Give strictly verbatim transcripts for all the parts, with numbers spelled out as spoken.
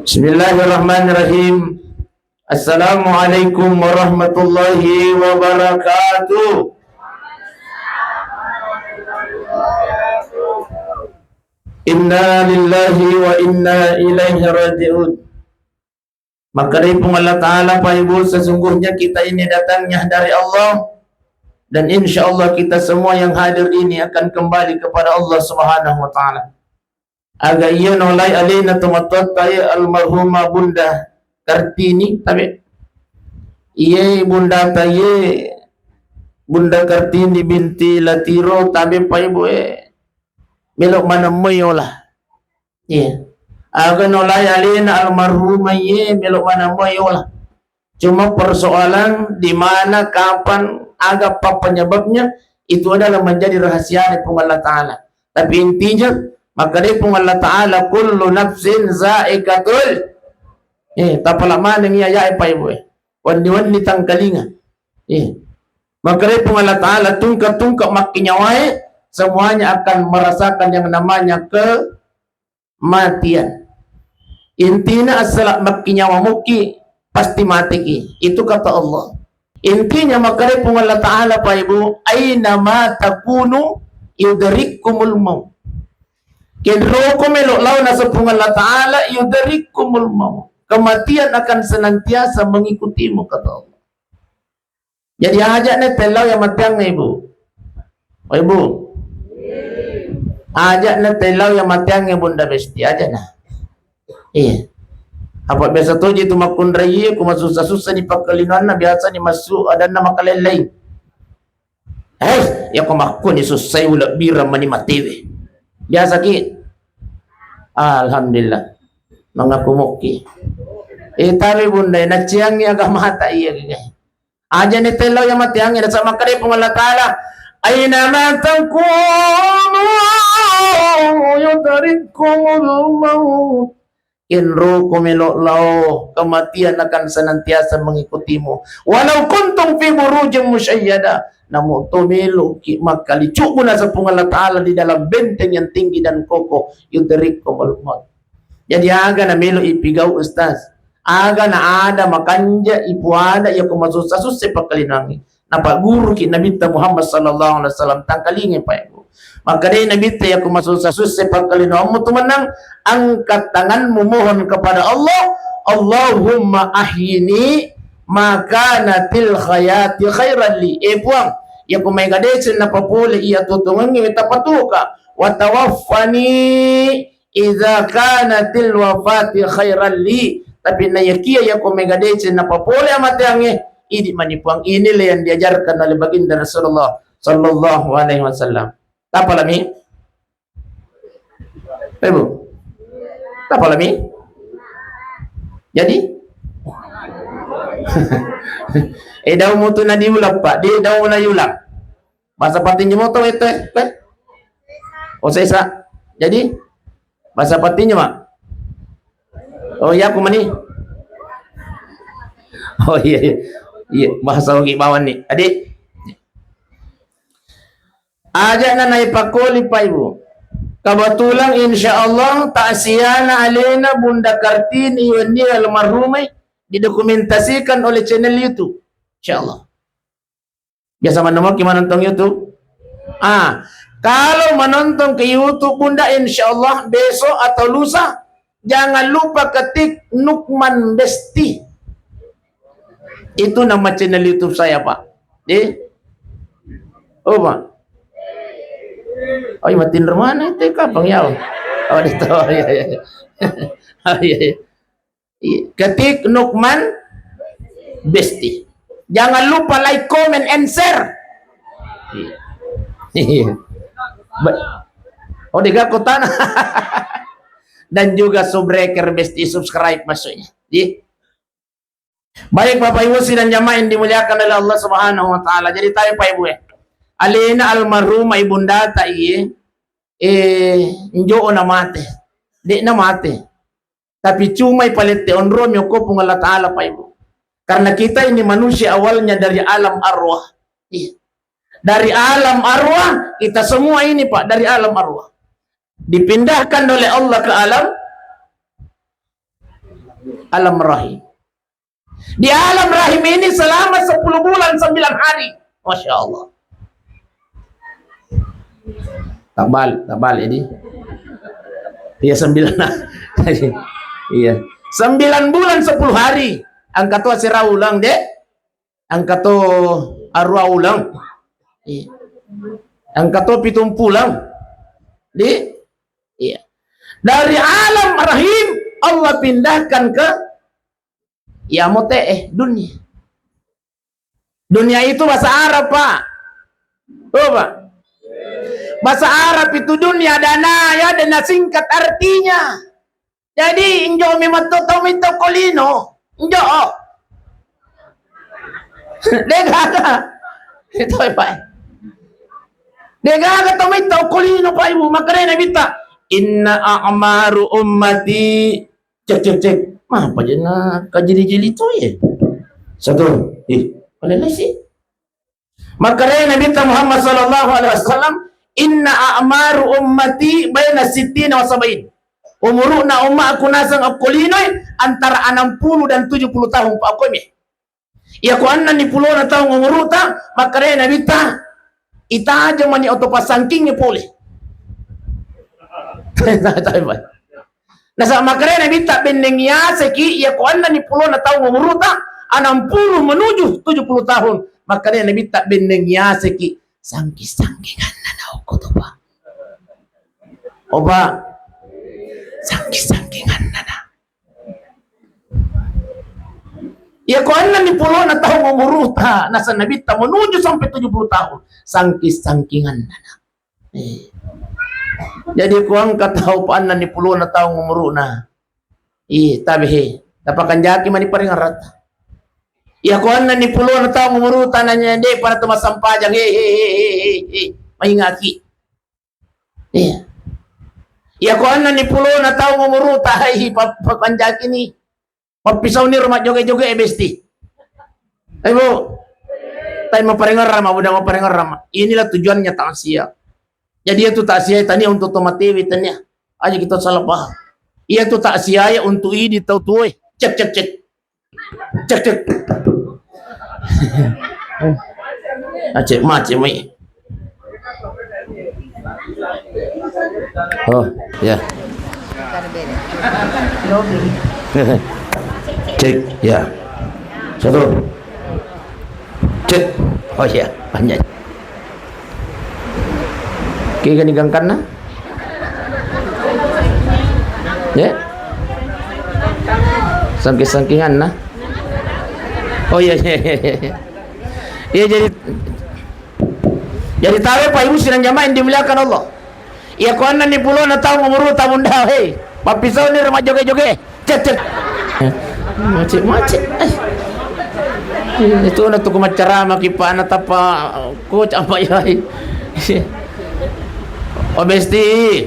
Bismillahirrahmanirrahim. Assalamualaikum warahmatullahi wabarakatuh. Inna lillahi wa inna ilaihi raji'un. Makkedai Puang Allah Ta'ala, Pak Ibu, sesungguhnya kita ini datangnya dari Allah, dan insya Allah kita semua yang hadir ini akan kembali kepada Allah Subhanahu wa Ta'ala. Aga iya nolai alena tomatoatta ye almarhumah Bunda Kartini, tabe. Iye bundata ye, Bunda Kartini binti Latiro, tabe, Pak Ibu, eh. Melo maneng moi yola. Iya. Aga nolai alena almarhumah ye, melo maneng moi yola. Cuma persoalan di mana, kapan, aga apa penyebabnya, itu adalah menjadi rahasia dari Puang Allah Ta'ala. Tapi intinya, makkedai Puang Allah Ta'ala, "Kullu nafsin za'iqatul." Eh, tapala maneng iya, ya, Pak Ibu, eh. Wenni-wenni tangkalinga. Eh. Makkedai Puang Allah Ta'ala, tungka-tungka makkinyawae, semuanya akan merasakan yang namanya ke matian. Intina, assala makkinyawa mukki, pasti mateki. Itu kata Allah. Intinya, makkedai Puang Allah Ta'ala, Pak Ibu, "Aina ma takunu yudrikkumul maut." Kenroko melo lao, naseng Puang Allah Ta'ala, "Yudrikkumul maut." Kematian akan senantiasa mengikutimu, kata Allah. Jadi, aja' na tellau iya mateangnge, Ibu. Oh, Ibu. Aja' na tellau iya mateangnge, Bunda Besti, aja' na. Iya. Apa biasa toji tu makkunrai, ku masussa-sussa ni pakkalinoanna, biasa ni massu adanna makalellai. Eh, iya ko makkuni sussai ulebbireng mani matewe. Biasa ki. Alhamdulillah. Mangaku mukki. Eh, tapi Bunda, naciangi agamata iya, iya. Aja' ni tellau iya mateangnge, nasaba makkedai Puang Allah Ta'ala, "Aina ma takunu yudrikkumul maut." Kenroko melo lao, kematian akan senantiasa mengikutimu. "Walau kuntum fi burujin musyayyada." Namu to meloki makkalicubu, naseng Puang Allah Ta'ala, di dalam benteng yang tinggi dan kokoh, yudrikkumul maut. Jadi, aga na melo ipigau, Ustaz? Aga na ada makanja ipuada iya ko masussa-sussa pakkalinoangnge? Napagguruki Nabitta Muhammad sallallahu alaihi wasallam, tangkalingai, Pak Ibu. Makkedai Nabitta, iya ko masussa-sussa pakkalinoammu tu mennang, angkat tanganmu mohon kepada Allah, "Allahumma ahyini ma kanatil hayati khairan li." Eh, Puang, iya ko maega deceng napapole iya tuo-tuongengnge, tapatuoka. "Wa tawaffani idza kanatil wafati khairan li." Tapi naiyakia iya ko maega deceng napapole amateangnge, idi mani Puang. Inilah yang diajarkan oleh Baginda Rasulullah sallallahu alaihi wasallam. Tapalami? Eh, Bu? Tapalami? Jadi? Eh, dau mutu na diulang, Pak. Di dau na diulang. Bahasa Patinjo moto itu, eh? Oh, sesa. Jadi, bahasa Patinjo, Mak? Oh, iya, aku mani. Oh, iya, iya. Iya, bahasa Ogi bawang ni. Adik. Aja' na naipakoli, Pak Ibu. Kebetulan, insya Allah, taksiana alena Bunda Kartini wenni almarhumai didokumentasikan oleh channel YouTube. Insya Allah. Biasa manomoki manontong YouTube? Ah, kalau manontong ke YouTube, Bunda, insya Allah besok atau lusa, jangan lupa ketik Nukman Besti. Itu nama channel YouTube saya, Pak. Eh? Oh, Pak. Oh, iya, matinro mana itu kapang ya? Oh, itu. Oh, iya, iya. Oh, iya, iya. Iya, ketik Nukman Besti. Jangan lupa like, comment, and share. Iya. Iya. Ba-, oh, dega kotana. Dan juga subscriber Besti, subscribe maksudnya. Iya. Baik, Bapak Ibu sidang jamaah yang dimuliakan oleh Allah Subhanahu wa Ta'ala. Jadi, tabe, Pak Ibu, eh. Alena almarhumah ibundata, iye, eh, njo'o na mate. De'na mate. Tapi cuma ipalette onrong mi okko Puang Allah Ta'ala, Pak Ibu. Karena kita ini manusia awalnya dari alam arwah. Iya. Dari alam arwah, kita semua ini, Pak, dari alam arwah. Dipindahkan oleh Allah ke alam, Alam rahim. Di alam rahim ini selama sepuluh bulan sembilan hari. Masya Allah. Tabal, tabal ini. Iya, sembilan. Iya. Sembilan bulan sepuluh hari. Engka to sirau ulang, Dek. Engka to arua ulang. Iya. Engka to pitung pulang. Di? Iya. Dari alam rahim Allah pindahkan ke, ya, mote, eh, dunia. Dunia itu bahasa Arab, Pak. Oh, Pak. Bahasa Arab itu dunia dana, ya, dana singkat artinya. Jadi, injo mi metto tau mita ko lino. Injo, oh. Degaga. Itu, Pak. Degaga tau mita ko lino, Pak Ibu. Makanya Nabi ta, "Inna a'maru ummati." Cek, cek, cek. Mapa jena kajili-jili to, ye? Satu. Ih, paling sih. Makanya Nabi Muhammad sallallahu alaihi wasallam, "Inna a'maru ummati baina sittina wa sab'in." Umuruna ummaku naseng akko linoi antara enam puluh dan tujuh puluh tahun, Pak, akko mi. Iya ko annang ni pulona taung umuruta, makanya Nabi ta, itajeng mani oto pasangking pole. Nasaba makkedai Nabitta, benneng yaseki, iya ko annani pulona taung umuruta, enam puluh menuju tujuh puluh tahun. Makkedai Nabitta, benneng yaseki, sangki-sangkinganna na okko topa. Opa, sangki-sangkinganna na. Iya ko annani pulona taung umuruta, nasa Nabitta menuju sampai tujuh puluh tahun, sangki-sangkinganna na. Eh. Jadi, ko engka tau pa annani pulona taung umuruna. Ih, tabe he. Tapakanjaki mani parengerratta. Iya, ko annani pulona taung umuruta, nanya de para tu massampajang. He, he, he, he, he, he. Maingaki. Iya. Iya, ko annani pulona taung umuruta, hai, pa-, pakanjaki ni. Pappisauni ro majjoge-joge e, Besti. Eh, Bu. Tai maparengerrama, buda maparengerrama. Inilah tujuannya takziah. Jadi, itu takziah tania untuk to matewi tania. Aja kita salah paham. Iya tu takziah ya untuk idi tau tuwe. Cek, cek, cek. Cek, cek. Acek, macet, mai. Oh, ya. Cek, ya. Satu. Cek. Oh, ya, panjang. Kegani gangkanna? Ya? Sangking-sangkinganna? Oh, iya, iya, iya, iya. Iya, jadi, jadi tabe, Pak Ibu sidang jamaah yang dimuliakan Allah. Iya, ko annani pulona taung umuruta, Bunda, hei. Pappisauni ro majjoge-joge. Cet, cet. Macet, macet. Eh. Itu na tu ku maccarama ki, Pak, na tappa ku capa yai. Oh, Besti.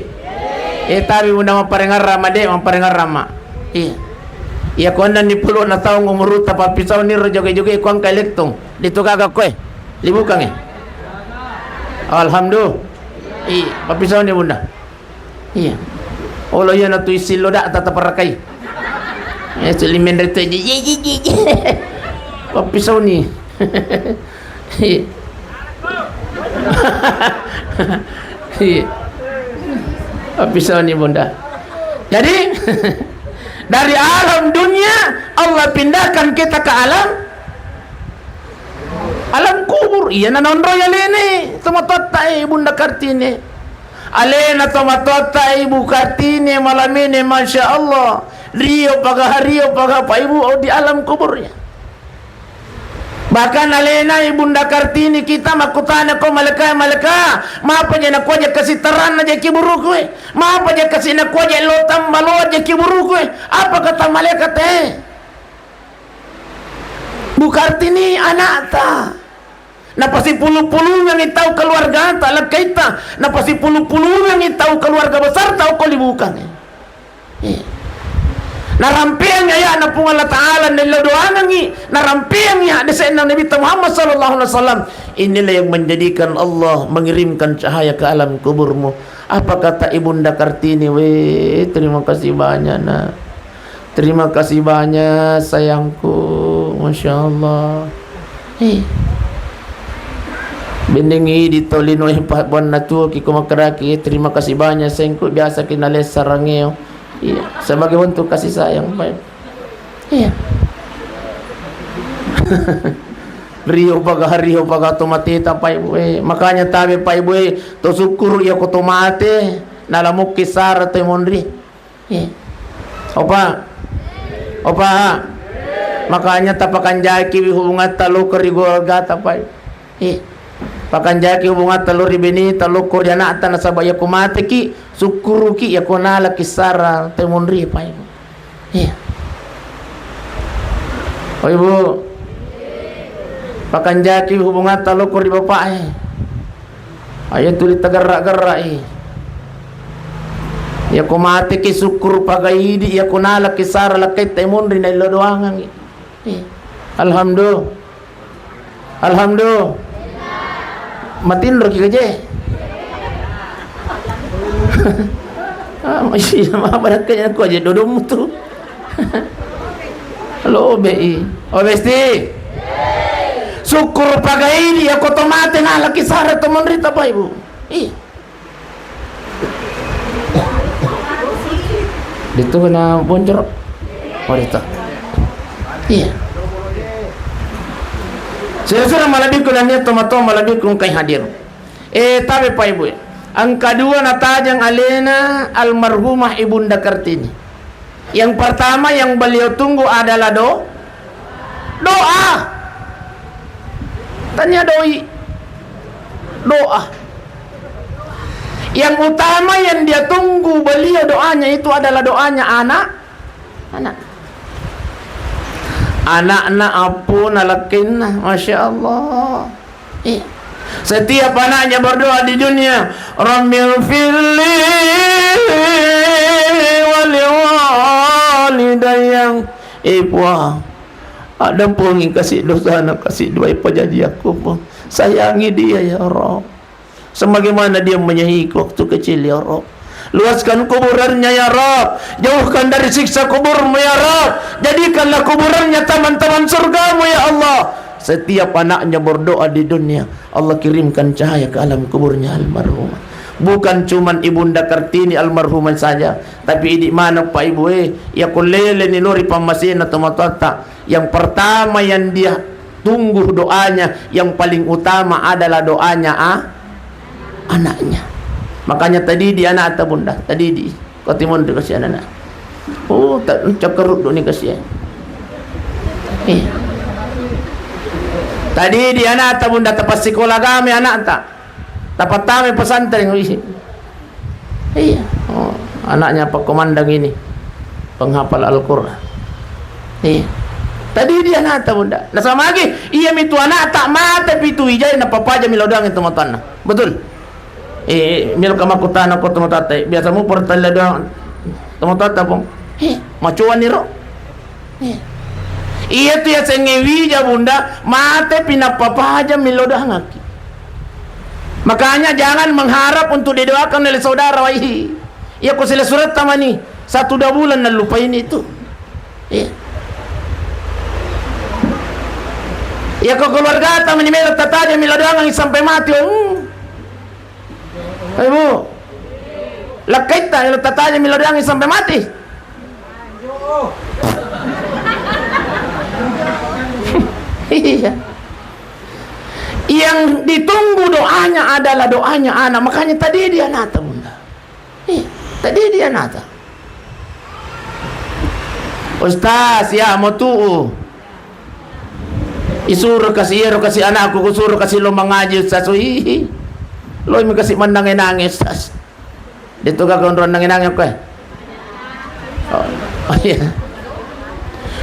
Eh, tapi Bunda maparengerrama, Dek, maparengerrama. Iya. Iya, ko annani pulona taung umuruta, pappisauni ro joge-joge, ko engka elektong. Di tu gaga koe. Libukangi. Alhamdulillah. Iya, pappisauni, Bunda. Iya. Olo, iya natu isi loda tata parakai. Eh, cili menre tu, ye, ye, ye, ye. Pappisauni. Iya. Iya. Pappisauni, Bunda. Jadi, dari alam dunia, Allah pindahkan kita ke alam, alam kubur. Iya, nanonroi alena tomatoatta, eh, Bunda Kartini. Alena tomatoatta, Ibu Kartini, malamini, Masya Allah. Rio paga, rio paga, Pak Ibu, oh, di alam kuburnya. Bahkan alena Ibunda Kartini kita makkutana ko maleka, maleka, mapa je nakuaje kasi taranna je kiburuku, eh? Mapa je kasi nakuaje lotang maloa je kiburuku, eh? Apa kata malaikat, eh? Bu Kartini anakta. Napasipulu-pulungengi tau keluargata, lekkaitta. Napasipulu-pulungengi tau keluarga besar tau ko Libukangi. Eh. Narampeangi aya'na Puang Allah Ta'ala, nello doangengi, narampeangi haddese'na Nabitta Muhammad sallallahu alaihi wasallam. Inilah yang menjadikan Allah mengirimkan cahaya ke alam kuburmu. Apa kata Ibunda Kartini? Weh, terima kasih banyak, Nak. Terima kasih banyak sayangku. Masya Allah. Eh. Bendeng idi tolino, eh, pa-, buanna tuo ki ko makeraki, eh, terima kasih banyak sayangku, biasa ki nalessa rangeo. Iya, sebagai bentuk kasih sayang, Pak. Iya. Rio paga, rio paga to mateta, Pak Ibu, eh. Makanya tabe, Pak Ibu, eh, to syukur iya ko to mate, nalamukki sara to monri. Eh. Opa. Opa. Makanya tapakanjaki hubungatta lokko ri keluargata, Pak. Eh. Pakanjaki hubungatta lo ri beneta, lokko ri anakta, nasaba iya ko mateki, sukkuruki iya ko nalaki sara to monri, Pak. Eh. Oh, Ibu. Pakanjaki hubungatta lokko ri bapak, eh. Ayo tuli tagerra-gerra, eh. Iya ko mateki syukur paga idi, iya ko nalaki sara lakkaita monri naillau doangang. Eh. Alhamdulillah. Alhamdulillah. Matinro ki gaje. Ah, masih sama barakkanya ko aja dodommu tu. Lo be i. Oh, besti. Syukur paga idi, iya ko to mate nalaki sara to monrita, Pak Ibu. Ih. Itu kena boncor. Oh, itu. Iya. Sira-sira malebbiku nania tomatoa malebbiku engkai hadir. Eh, tabe, Pak Ibu, ya. Engka dua natajang alena almarhumah Ibunda Kartini. Yang pertama yang beliau tunggu adalah do-, doa. Tania doi. Doa. Yang utama yang dia tunggu beliau doanya itu adalah doanya anak, anak. Anakna, appona, lakkainna, Masya Allah. Eh, setiap anaknya berdoa di dunia, "Rabbil firli wali walidayya." Eh, Puang, addampengi kasi dosana, kasi duai pajajiakku, Puang. Sayangi dia, ya Rabb. Sebagaimana dia menyayangiku waktu kecil, ya Rabb. Luaskan kuburannya, ya Rabb. Jauhkan dari siksa kuburmu, ya Rabb. Jadikanlah kuburannya taman-taman surgamu, ya Allah. Setiap anaknya berdoa di dunia, Allah kirimkan cahaya ke alam kuburnya almarhumah. Bukan cuman Ibunda Kartini almarhumah saja, tapi idi mana, Pak Ibu, eh, iya ko lele ni lori pammasena tomatoatta. Yang pertama yang dia tunggu doanya, yang paling utama adalah doanya, ah, anaknya. Makanya tadidi anakta, Bunda, tadidi. Ko timonri kasi anak. Oh, tak cakkaruddu ni kasi. Eh. Tadidi anakta, Bunda, tapassikola agama anakta. Tapattamai pesantren, wih. Iya. Oh, anaknya Pak Komandan ini, penghafal Al-Quran. Iya. Tadidi anakta, Bunda. Nasamagi, iya mitu anakta mate pitu ijai napapajami lao doang tomatoanna. Betul? Eh, melo kamakkutana ko tomatoatta, biasa mu pertella doang tomatoatta, Pong. Eh, macoani ro. Iya. Iya tu yasengnge wija, Bunda, mate pinappa paja millau doangakki. Makanya jangan mengharap untuk didoakan oleh saudara, waihi. Iya ko sila suratta mani, satu dua bulan nallupaini itu. Iya. Iya ko keluargata mani melo tataja millau doangang sampai mati, oh. Ibu, lakkaitta elo tataja millau doangi sampai mati. Iya. Yang ditunggu doanya adalah doanya anak. Makanya tadidi anakta, Bunda. Iya, tadidi anakta. Ustaz, ya mau tuh. Isuro kasi ero kasi anakku, kusuro kasi lo mangaji, Ustaz. Hihi. Lo mi kasi mannange-nange, Ustaz. Detu gaga onro nange-nange ko. Oh, oh iya.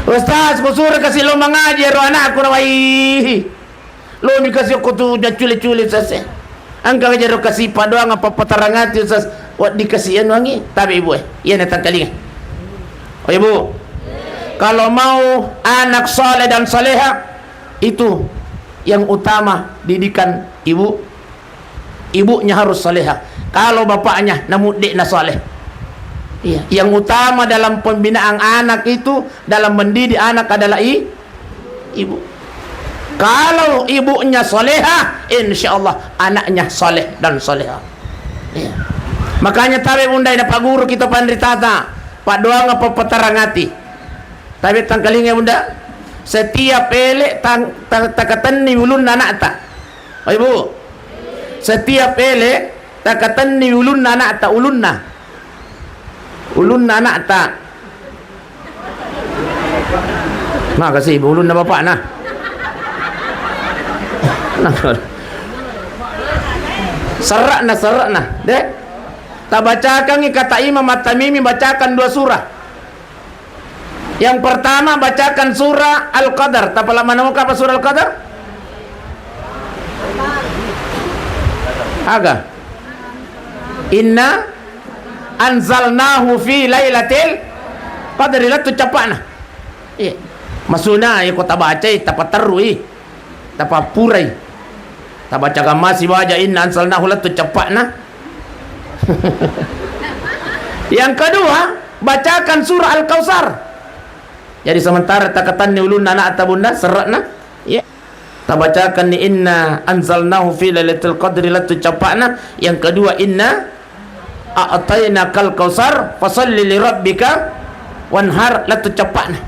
Ustaz, kusuro kasi lo mangaji ero anakku na wai. Lo mi kasi ko tu na cule-cule, Ustaz. Engka jero kasi padoang apa patarangati, Ustaz. Wa dikasi anu angi, tabe ibu, eh. Iya na tangkalinga. Oh, Ibu. Kalau mau anak saleh dan saleha, itu yang utama didikan ibu. Ibunya harus saleha. Kalau bapaknya namu de na saleh. Iya. Yang utama dalam pembinaan anak itu, dalam mendidik anak adalah i-, ibu. Kalau ibunya soleha, insya Allah anaknya soleh dan soleha. Iya. Makanya tabe bundai na paguru kita panritata, paddoang apa petarangati. Tabe tangkalinga bunda, setiap ele tang-, ta-, takatenni ulunna anakta. Oh, ibu, setiap ele takatenni ulunna anakta, ulunna. Ulunna anakta. Makasih, ibu, ulunna bapakna. Nah, serrakna, serrakna, dek. Tabacakangi kata Imam At-Tamimi, bacakan dua surah. Yang pertama, bacakan surah Al-Qadar. Tapala manengka apa surah Al-Qadar? Aga. Inna anzalnahu fi lailatil qadri, lettu cappa'na. Iya. Masuna, iya, ko tabacai, tapaterrui. Tapappurai. Tabaca gammasi baja inna anzalnahu lettu cappa'na. Yang kedua, bacakan surah Al-Kautsar. Jadi sementara takatanni ulunna anakta bunda, serrakna. Iya. Tabacakanni inna anzalnahu fi lailatul qadri lettu cappa'na. Yang kedua, inna a'tainakal kautsar, fasalli li rabbika wanhar, lettu cappa'na.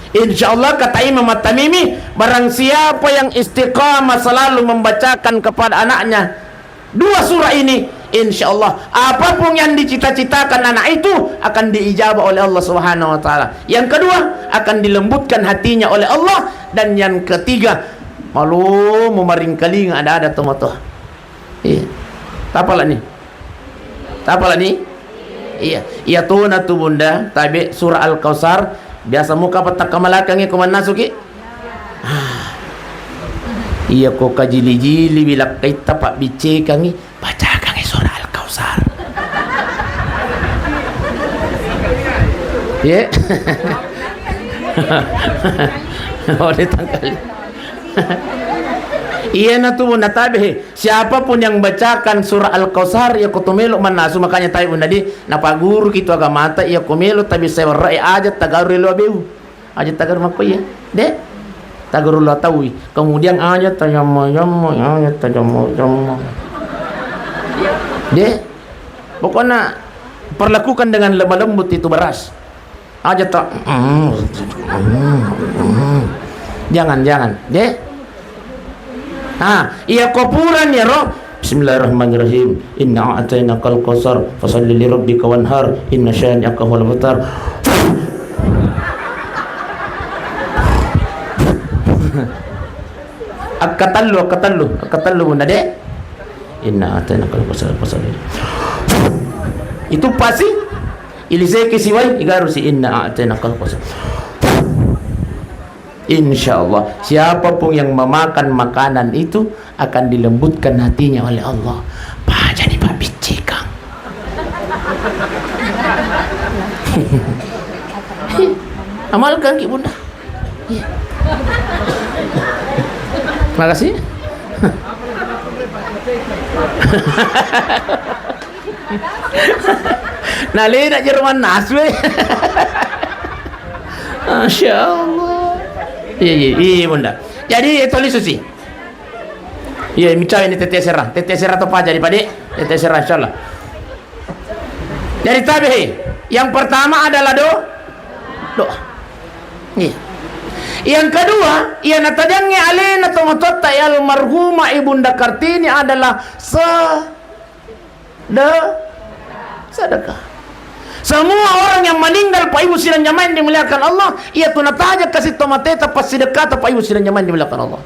Insya Allah, kata Imam At-Tamimi, barang siapa yang istiqamah selalu membacakan kepada anaknya dua surah ini, insya Allah, apapun yang dicita-citakan anak itu akan diijabah oleh Allah Subhanahu wa Ta'ala. Yang kedua, akan dilembutkan hatinya oleh Allah. Dan yang ketiga, malu memaringkalinga ada-ada tomatoa. Iya. Tapalani? Tapalani? Iya. Iya tona tu bunda, tabe surah Al-Kautsar, biasa muka patakka malakangi ko mannasuki? Ah. Iya ko kajili-jili bilakkaita pabbiccekangi, bacakangi surah Al-Kautsar. Ye? Oh, ditangkali. Iya na tu bunda tabe. Siapapun yang bacakan surah Al-Kautsar, iya ko to melo mannasu, makanya tabe bunda di, napaguruki tu agamata, iya ko melo tabe sewerre aja tagaru lo abeu. Aja tagaru makko iya. De? Tagaru lo taui. Kemudian aja tajamma-jamma, aja tajamma-jamma. De? Pokoknya perlakukan dengan lemah lembut itu beras. Aja ta-, jangan, jangan, de. Nah, iya ko purani ro. Bismillahirrahmanirrahim. Inna a'tainakal kautsar, fasalli li rabbika wanhar, inna syani'aka huwal abtar. Akkatellu, akkatellu, akkatellu bunda de. Inna a'tainakal kautsar, fasalli. Itu pasti iliseki siwai, igarusi inna a'tainakal kautsar. Insya Allah, siapapun yang memakan makanan itu akan dilembutkan hatinya oleh Allah. Paja di pabiccikang. Amalkan ki bunda. Iya. Makasih. Nalena jero mannasu, eh. Masya Allah. Iya, iya, iya, bunda. Jadi, eh, toli susi. Iya, micawe ni tete sera. Tete sera to paja di pade. Tete sera, insya Allah. Jadi tabe, he. Yang pertama adalah do-, doa. Iya. Yang kedua, iya natajangnge alena tomatoatta, ya, almarhumah Ibunda Kartini adalah se-, de-, sedekah. Semua orang yang meninggal, Pak Ibu sidang jamaah yang dimuliakan Allah, iya tu nataja kasi tomateta, passidekata, Pak Ibu sidang jamaah yang dimuliakan Allah.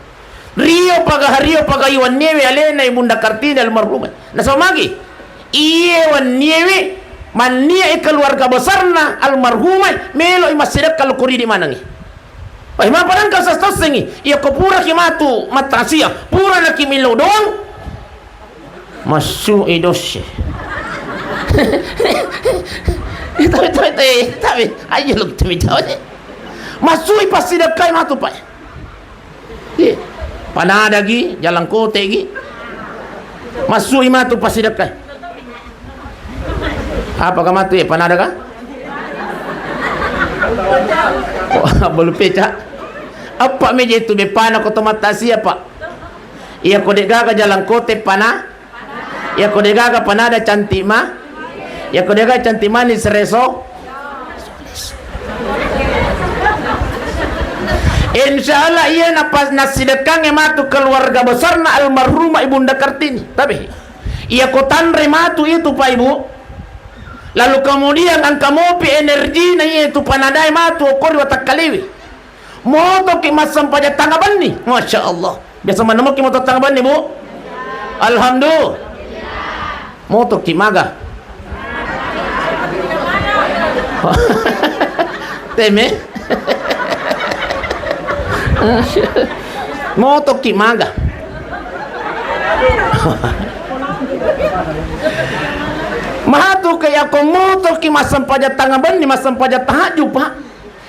Rio paga-, rio pagayu wenniewe alena Ibunda Kartini almarhumah. Nasaba magi? Iye wenniewe manniai keluarga besarna almarhumah meloi massidekka lo koridi manengi. Wah, mapadangka sastassengi. Iya ko puraki matu mattasia, pura naki millau doang. Massu'i dosse. Tapi, tapi, tapi, tapi, ayo lo kita bicara. Massu'i passidekkai matu, Pak. Iya. Panadagi, jalan kote gi. Massu'i matu passidekkai. Apa ka matu ya, panada ka? Oh, belum peca. Apa meja itu bepana ko to mata siapa? Iya ko dek gaga jalan kote pana. Iya ko dek gaga panada cantik ma. Iya ko dek gaga cantik manis reso. Insya Allah iya napas nasidekkangnge matu keluarga besarna almarhumah Ibunda Kartini. Tapi iya ko tanre matu itu Pak Ibu. Lalu kemudian engka mopi energina iya itu panadai matu okori watakkalewe. Motoki massempajang tanga benni. Masya Allah. Biasa manna moki moto tanga benni, Bu? Alhamdulillah. Motoki maga. Teme. Motoki maga. Matu ke yako motoki massempajang tanga benni, massempajang tahajud, Pak.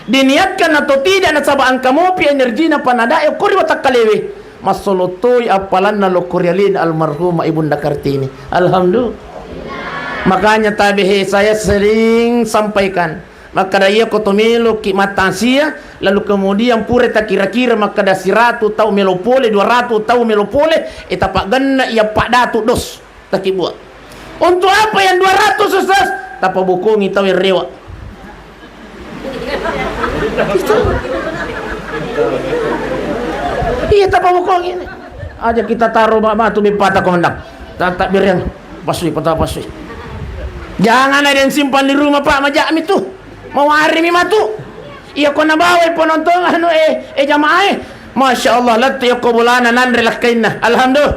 Diniatkan atau tidak nasaba engka mopi energina panadae okori watakkalewe. Massolo toi appalanna lokko ri alena almarhumah Ibunda Kartini. Alhamdulillah. Makanya tabe he saya sering sampaikan. Makkada iya ko to meloki mata sia, lalu kemudian pura takira-kira makkada siratu tau melo pole, dua ratu tau melo pole, e tapaggenna iya Pak Datu dos. Takibuat. Untuk apa yang dua ratus, Ustaz? Tapabokongi tau yang rewa. Iya, tapabokongi ini. Aja kita taruh ma-, matu bepata komandang. Tata beriang. Pasui, pata pasui. Jangan ada yang simpan di rumah, Pak, majakmi tuh. Mawarimi matu. Iya ko nabawai penonton anu, eh, eh, jamaah, eh. Masya Allah, lettu yokko bolana nanre lakkainna. Alhamdulillah.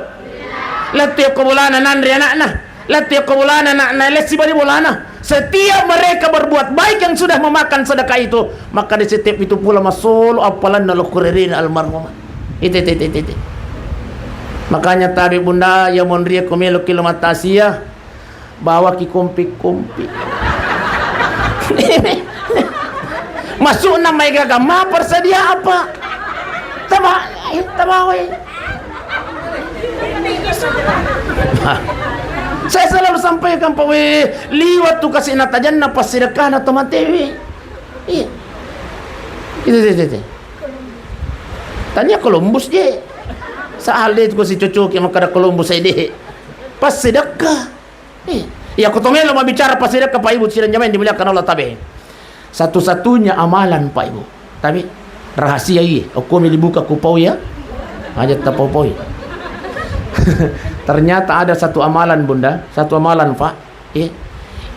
Lettu yokko bolana nanre anakna. Lettu yokko bolana anakna, lessi bali bolana. Setiap mereka berbuat baik yang sudah memakan sedekah itu, maka di setiap itu pula massolo appalanna lokko rerena almarhumah. Ite, ite, ite, ite, ite. Makanya tabe Bunda, ya monria ko melo kilo mata sia. Bawaki kompi-kompi. Masukna mai gaga ma persedia apa? Taba, eh, tabawai. Saya selalu sampaikan, Pak, we, liwat tu kasih natajanna passidekahna to matewe. Iya. Itu, itu, itu, itu. Tania Columbus je. Soal deh, ko si cocoki makkada Columbus saya deh. Passidekah. Iya. Iya, ko to melo mabbicara passidekka, Pak Ibu, sidang jamaah yang dimuliakan Allah, tabe. Satu-satunya amalan, Pak Ibu. Tabe, rahasia iya. Okko mi dibuka ku pau ya. Aja tapau-paui. Ternyata ada satu amalan, Bunda, satu amalan, Pak. Iya.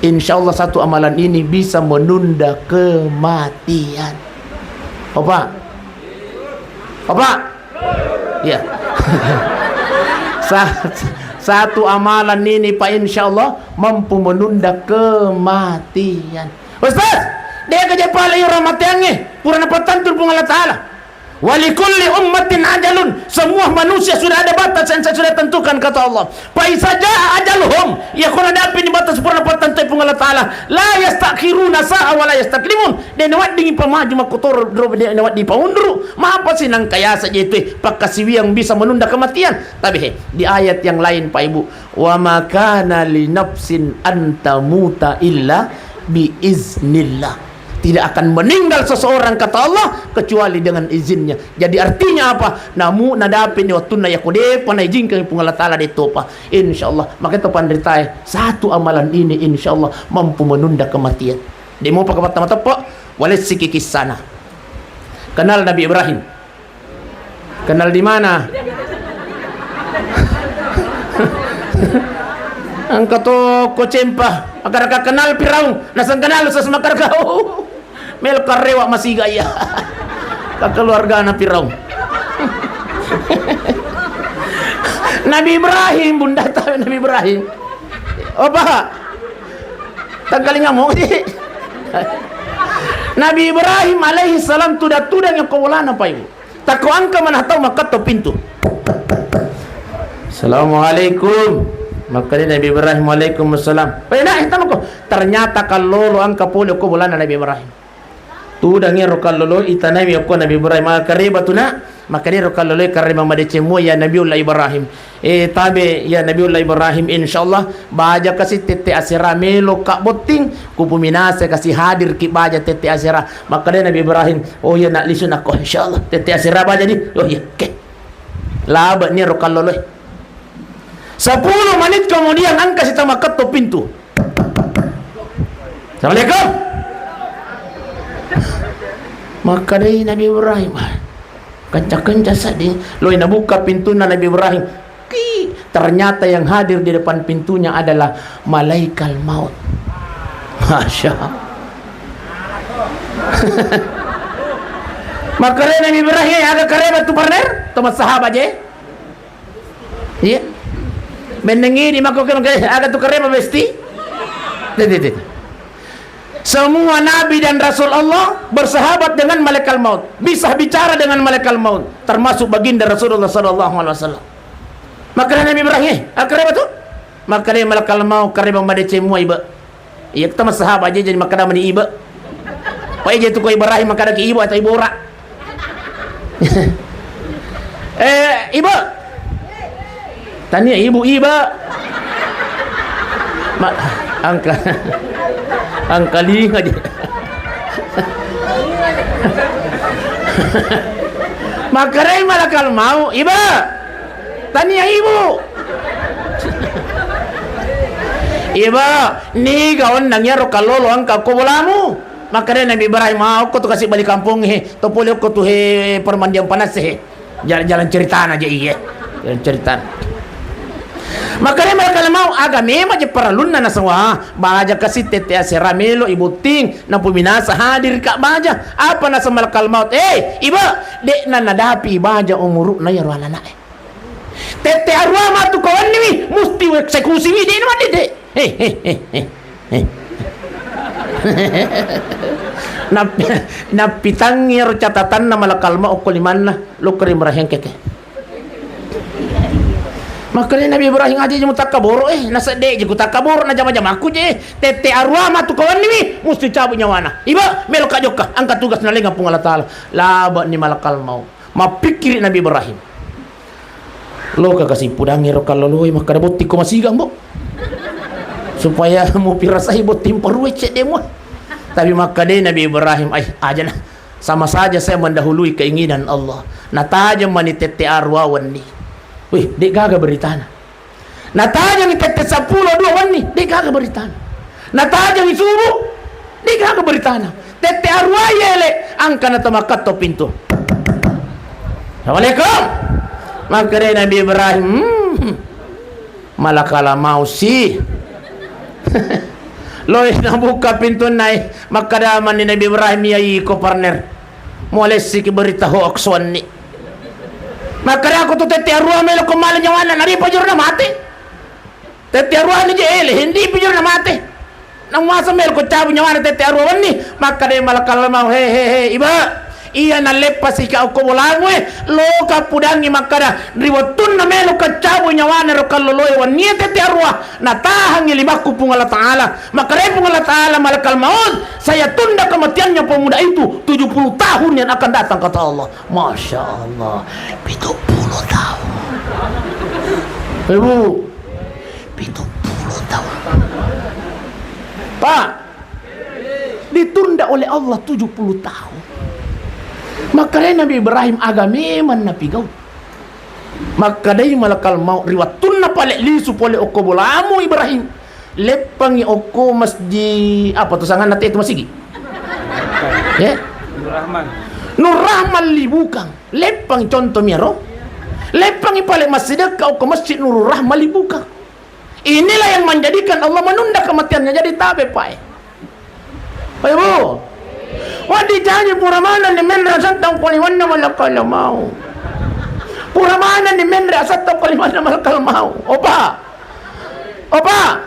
Insya Allah satu amalan ini bisa menunda kematian. Opa. Opa. Iya. Sa-, satu amalan ini, Pak, insya Allah mampu menunda kematian. Ustaz, de' gaga pale iyaro matiangnge, pura napattentu Puang Allah Ta'ala. Walikulli ummatin ajalun, semua manusia sudah ada batas yang sudah tentukan, kata Allah. Fa iza jaa ajaluhum, iya ko nadapi ni batas pura napattentu Puang Allah Ta'ala, la yastakhiruna sa'a wa la yastaqdimun. De' naweddingngi pamaju makkotoro, de' nawedding paunru. Mapasi nangka yasa je tu, eh, pakkasiwiang bisa menunda kematian. Tapi he, di ayat yang lain, Pak Ibu, wa ma kana li nafsin an tamuta illa bi iznillah. Tidak akan meninggal seseorang, kata Allah, kecuali dengan izinnya. Jadi artinya apa? Namu nadapi ni wattunna yako de'pa naijinkan Puang Allah Ta'ala de' topa. Insya Allah. Maka itu panritae, satu amalan ini insya Allah mampu menunda kematian. De' mopa kapatta mateppa, walessiki kissana. Kenal Nabi Ibrahim? Kenal di mana? Engka to ko cempa, makkada kenal Firaun, naseng kenal Ustaz, makkada kau. Melo karewa masiga iya. Keluargana Firaun. Nabi Ibrahim, Bunda tahu Nabi Ibrahim. Apa? Tangkalingamu. Nabi Ibrahim alaihi salam tuda-tudang yang kawalana, Pak Ibu. Takko engka maneng tau makkatto pintu. "Assalamualaikum." Makkeda Nabi Ibrahim, "Waalaikumsalam." "Eh, nak, eh, tamako." Ternyata kallolo engka pole ko bolana Nabi Ibrahim. Tudang ero kallolo, itanaiwi okko Nabi Ibrahim, "Makareba tu, Nak?" Makkedaro kallolo, "Kareba madeceng mua, ya Nabiullah Ibrahim." "Eh, tabe, ya Nabiullah Ibrahim, insyaallah baja kasi tette asera melo ka botting, kupuminasa kasi hadir ki baja tette asera." Makkeda Nabi Ibrahim, "Oh iya, Nak, lisu nakko, insyaallah tette asera baja di." "Oh iya, oke." Labe ni ero kallolo. Sepuluh menit kemudian, engka si tamaketto pintu. "Assalamualaikum." Makkedai Nabi Ibrahim, "Kenca-kenca seddi." Loi nabuka pintunna Nabi Ibrahim. Ki, ternyata yang hadir di depan pintunya adalah malaikat maut. Masya Allah. Makkedai Nabi Ibrahim, "Aga kareba tu, partner?" Teman sahabat je. Iya. Mennengi di mako ke, "Aga tu kareba, besti?" Tidak, tidak. Semua nabi dan rasul Allah bersahabat dengan malaikat maut, bisa bicara dengan malaikat maut, termasuk baginda Rasulullah sallallahu alaihi wasallam. Makkeda Nabi Ibrahim, "Eh, aga kareba tu?" Makkeda malaikat maut, "Kareba madeceng mua, Iba." Iya, kita mah sahabat aja, jadi makkeda mani iba. Pak, iya, tu ko Ibrahim makkeda ki ibu atau ibora? Eh, iba. Tania ibu, iba. Ma-, angka-, angkalinga aja. Makkedai malaikat maut, "Iba." Tania ibu. Iba, niga onnang iyaro kallolo engka ko bolamu? Makkeda Nabi Ibrahim, "Ah, okko tu kasi bali kampong he, to pole okko tu he permandian panas he." Jalan-jalan ceritana je iye. Jalan ceritana. Makkeda malaikat maut, "Aga memang je parellunna nasawa, baja kasi tette asera melo ibotting, napuminasa hadir ka baja." Apa nasa malaikat maut, "Eh, iba, de na nadapi baja umuruna iyaro anana'e." Tette arua matu ko wenniwi, musti ueksekusiwi, de na madede. He, he, he, he, he. Nap-, nappitangngi ero catatanna malakal maut okko limanna, lokko ri marahéng keke. Makkeda Nabi Ibrahim, "Aja je mutakkaboro, eh, nasedde je kutakkaboro, najama-jamaku je. Tette arua matu ko wenniwi, musti cabu nyawana. Iba, meloka jokka, angka tugas nalenga Puang Allah Taala." Labani malakal maut. Mappikkiri Nabi Ibrahim. Loka kasi pudangngi ro kalloloe, makkeda, "Botting ko masiga, Mbo'." Supaya mupirasai botting parue cedde mua. Tapi makkeda Nabi Ibrahim, "Ai, aja na. Sama saja saya mendahului keinginan Allah." Natajeng mani tette arua wenni. Wih, de' gaga beritana. Natajengi tette seppulo dua wenni, de' gaga beritana. Natajengi subuh, de' gaga beritana. Tette arua yele, angka natamakatto pintu. "Assalamualaikum." Makkeda Nabi Ibrahim, "Hmm, malakala mausi." Loi nabuka pintunna, makkeda mani Nabi Ibrahim, "Iya iko, partner. Mualessiki berita hoax wenni." Makkeda, "Ko tu tette arua melo ko mala nyawana, naripa jurna mate. Tette arua ni je ele, hendi pi jurna mate. Namuasa melo ko cabu nyawana tette arua wenni." Makkeda malakal maut, "He, he, he, Iba. Iya naleppasika okko bolamu e, loka pudangngi makkeda, ri wettunna melo ka cabu nyawana ro kalloloe wenni e tette arua, natahangngi limakku Puang Allah Taala." Makkeda Puang Allah Taala, "Malakal maut, saya tunda kematiannya pemuda itu tujuh puluh tahun yang akan datang," kata Allah. Masya Allah, pitu puluh tahun. Ibu, pitu puluh tahun. Pak, ditunda oleh Allah tujuh puluh tahun. Makkeda Nabi Ibrahim, "Aga memang napigau." Makkedai malakal maut, "Ri wettunna pale lisu pole okko bolamu Ibrahim, leppangi okko masjid, apa tu sanganna te tu masigi? Eh? Nur Rahman. Nur Rahman Libukang. Leppang contoh miro. Leppangi pale massidekka okko Masjid Nurul Rahman Libukang." Inilah yang menjadikan Allah menunda kematiannya. Jadi tabe, Pak. Ayo, Bu. Waddi jaji pura manenni menre asatta okko limanna malakal maut. Pura manenni menre asatta okko limanna malakal maut. Opa. Opa.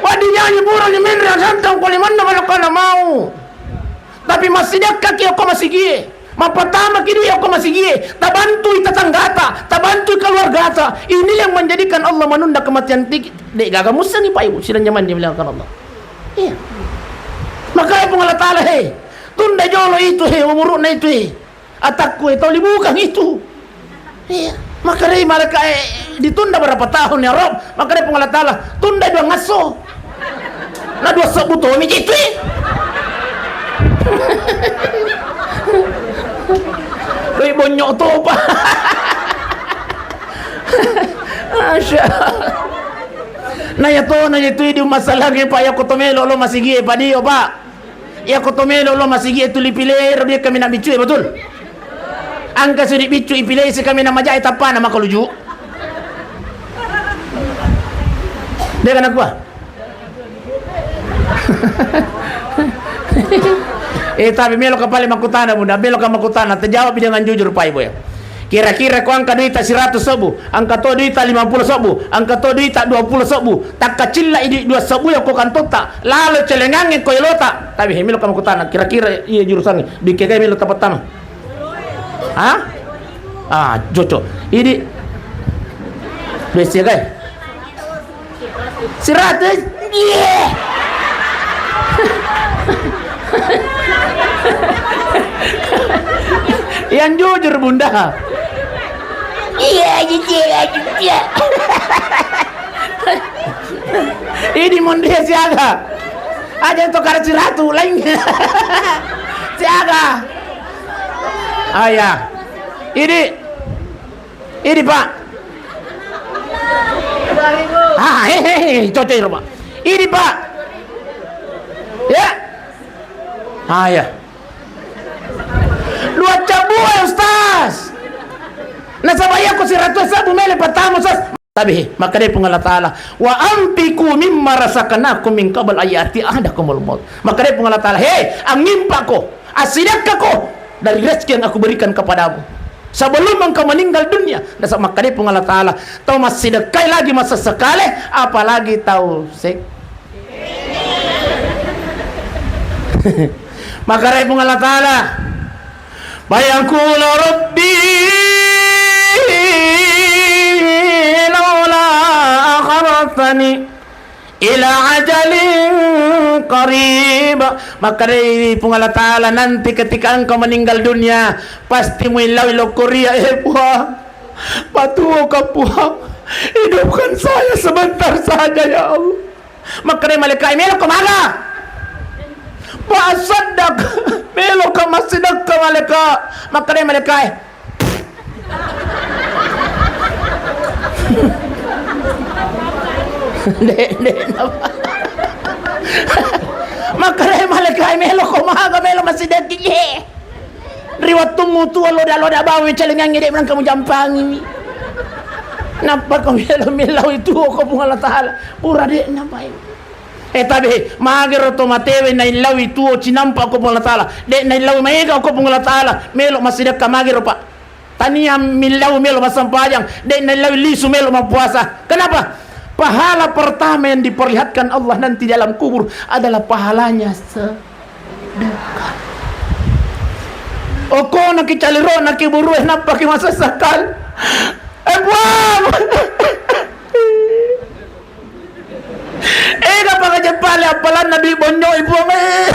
Waddi jaji pura ni menre asatta okko limanna malakal maut. Tapi massidekkaki okko masigie. Mappatamaki dui okko masigie. Tabantui tetanggata, tabantui keluargata. Inilah yang menjadikan Allah menunda kematian tiki. De' gaga mussengi, Pak, Ibu, sidang jamaah yang dimuliakan Allah. Iya. Makanya Puang Allah Taala, hei, Tunda jolo itu, he, umuru'na itu, he. Atakku, he, tau libukang itu. Iya. Makkedai malaika, eh, ditunda berapa tahun, ya Rob? Makkedai Puang Allah Ta'ala, tunda dua ngasso. Na dua sebbu tomi itu, eh. Doi bonyok topa. Masya Allah. Na iya tona itu di masalahnya, Pak, iya ko to melo lo masigi, Pak, dio, Pak. Iya ko to melo lo masigi tuli pilero dia kami na biccu, betul? Engka sidi biccu ipilei si kami na majai tappana makaluju. Dia kana kua. Eh, tapi melo ka pale makutana, Bunda, melo ka makutana, terjawab dengan jujur, Pak Ibu, ya. Kira-kira ko engka duita siratu sebbu, engka to duita lima puluh sebbu, engka to duita dua puluh sebbu, takkacilla i dui dua sebbu ya ko kantota, lalo celengangnge ko elota. Tapi he, melo ka makutana, kira-kira iya jurusangnge, duit kegai melo tapattama? Ha? Ah, cocok. Idi. Duit siagai. Seratus? Iya. Yang jujur, Bunda. Iya, jujur, jujur. Ini mondre siaga. Aja to kara siratu lain. Siaga. Ah, ya. Ini Idi, Pak. Ah, he, he, he, cocok, Pak. Idi, Pak. Ya. Ah, ya. Dua cabu, ya, Ustaz. Nasaba iya ko siratu sebbu melo pattama, Ustaz. Tapi, he, makkedai Puang Allah Ta'ala, "Wa anfiqu mimma razaqnakum min qabl an ya'tiya ahadakumul maut." Makkedai Puang Allah Ta'ala, "He, angngimpako, assidekkako dari rezeki yang Aku berikan kepadamu sebelum engkau meninggal dunia." Nasaba makkedai Puang Allah Ta'ala, tau massidekkai lagi masesekale, apalagi tau sek-, makkedai Puang Allah Ta'ala, "Fayaqulu rabbi laula akhartani ila ajalin qarib." Makkedai Puang Allah Ta'ala, nanti ketika engkau meninggal dunia, pasti muillaui lokkoria, eh, Puang. Patuoka, Puang. Hidupkan saya sebentar saja, ya Allah. Makkedai malaikae, "Melo ko maga?" "Fa asaddaq." "Melo ka massidekka, malaika." Makkedai malaikae, Dek, dek, napa? Makkedai malaikae, "Melo ko maga, melo massidekki, je. Ri wettummu tuo loda-loda bawang celengangnge, dek, melangka mujampangi. Nappa ko melo millau itu ko Puang Allah Ta'ala." Pura, dek, napa? Eh, tabe, magero to matewe naillaui tuo cinampa ko Puang Allah Ta'ala. Dek naillaui maega ko Puang Allah Ta'ala. Melo massidekka magero, Pak. Tania millau melo massempajang, dek naillaui lisu melo mappuasa. Kenapa? Pahala pertama yang diperlihatkan Allah nanti dalam kubur adalah pahalanya sedekah. Okona ki calirona ki burue, nappa ki masessakal. Eh, Puang. Ega pangajepale appalanna dui bonnyoi, Puang, eh.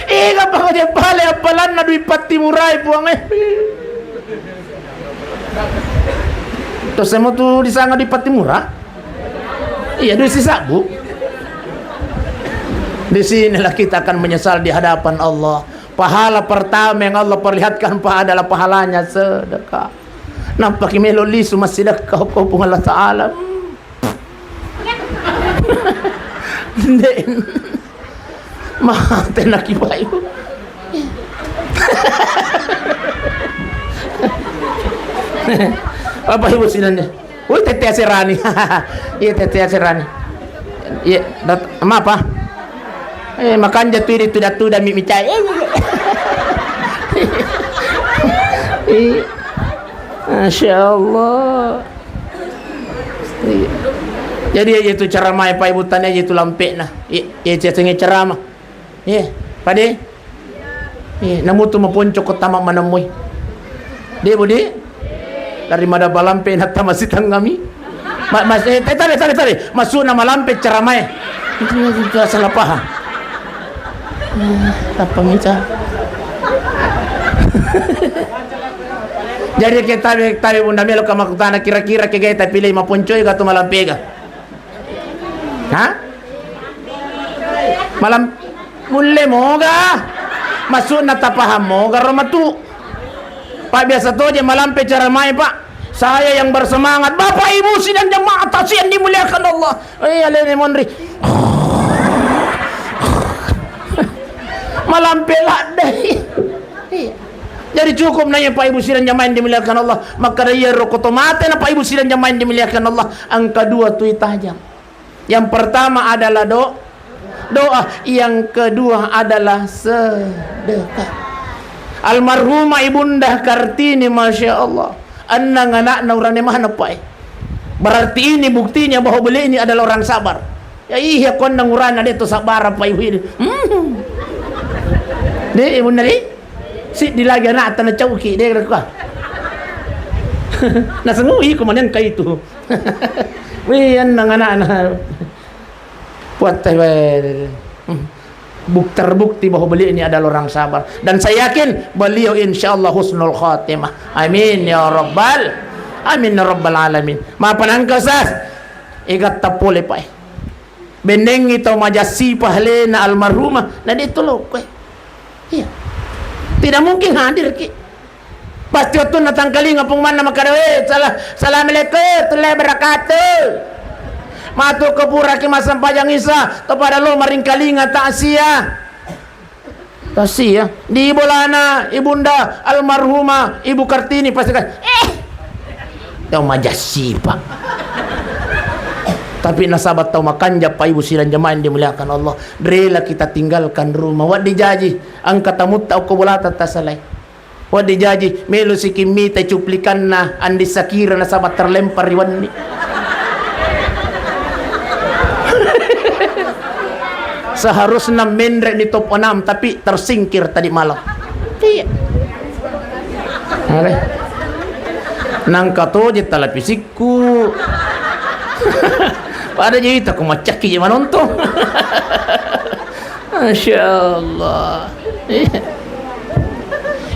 Ega pangajepale appalanna dui pattimurai, Puang, eh. Tosemo tu disanga dui pattimura? Iya, dui sisabbu. Di sinilah kita akan menyesal di hadapan Allah. Pahala pertama yang Allah perlihatkan pa-, adalah pahalanya sedekah. Nampaki melo lisu massidekka ko Puang Allah Ta'ala. Nde. Mate naki bayu. Bapak Ibu sinanne. Woi, tette aserani. Iya, tette aserani. Iya, dat-, mapa? Eh, makanja tu idi tuda-tuda mi micai. Iya. Masya Allah. Iya. Jadi, iya, itu ceramah, Pak Ibu, tanya itu lampekna. Iya, iya, itu ceramah. Iya, pade? Iya, namutu maponco ko tama manemmui. De' budi? Daripada malampe natta masitengngami. Ma-, mas-, eh, tare, tare, tare. Maksudna malampe ceramae. Itu, itu salah paham. Hmm, tappa mica. Jadi ke tabe, tabe bunda melo ka makkutana kira-kira ke gaya tapi le maponcoi ga tu malampe ga? Ha? Malam mulle moga. Maksudna tapaham moga ro matu. Pak biasa toje malampe ceramae, Pak. Saya yang bersemangat. Bapak Ibu sidang jemaah takziah yang dimuliakan Allah. Eh, alene monri. Malampe ladde. Iya. Jadi cukup nanya Pak Ibu sidang jemaah yang dimuliakan Allah. Maka iya ro koto mate na Pak Ibu sidang jemaah yang dimuliakan Allah. Angka dua tui tajam. Yang pertama adalah do-, doa, yang kedua adalah sedekah. Almarhumah Ibunda Kartini, Masya Allah, ennang anakna urane mana, Pak, eh? Berarti ini buktinya bahwa beliau ini adalah orang sabar. Ya iya, konnang urana de' to sabar, Pak Ibu ini. Hmm. De', Ibunda de'? Siddi lagi anakta nacauki, de' rekka. Nasengui ko manengka itu. Wih, ennang anakna. Puatta, weh. Buk-, terbukti bahwa beliau ini adalah orang sabar. Dan saya yakin beliau insya Allah husnul khatimah. Amin ya rabbal, amin ya rabbal alamin. Mapa nangka, Ustaz? Egatta pole, Pak. Bennengngi tau majassipa alena almarhumah, na de' to lokko, eh. Iya. Tidak mungkin hadir ki. Pasti wettunna tangkalinga pung manna makkada, "Eh, sala-, assalamualaikum warahmatullahi wabarakatuh." Matu ko puraki massempajang Isa, to pada lo maringkalinga takziah. Takziah. Di bolana Ibunda almarhumah Ibu Kartini pasti kan, "Eh, tau majassipa." Tapi nasaba tau makanja, Pak Ibu sidang jemaah yang dimuliakan Allah, rela kita tinggalkan rumah. Wedding jaji, engka tamutta okko bolata tasalai. Wedding jaji, melo siki mita cuplikanna Andi Sakira nasaba terlempar ri wenni. Seharusnya menre ni top enam, tapi tersingkir tadi malam. Iya. Are. Nangka toje televisikku. Pada jadi tak macakki je manontong. Masya Allah. Iya.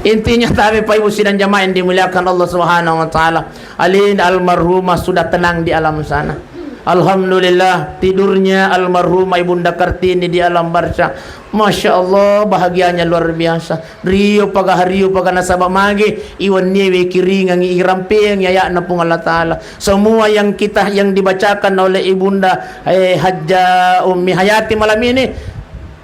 Intinya, tapi Pak Ibu sidang jamaah yang dimuliakan Allah Subhanahu wa Ta'ala, alin almarhumah sudah tenang di alam sana. Alhamdulillah, tidurnya almarhumah Ibunda Kartini di alam barzah. Masya Allah, bahagianya luar biasa. Rio paga, hario paga nasaba mage iwennie wekiringangi, irampeangi ayatna Puang Allah Ta'ala. Semua yang kita, yang dibacakan oleh Ibunda, eh, Hajjah Ummi Hayati malam ini,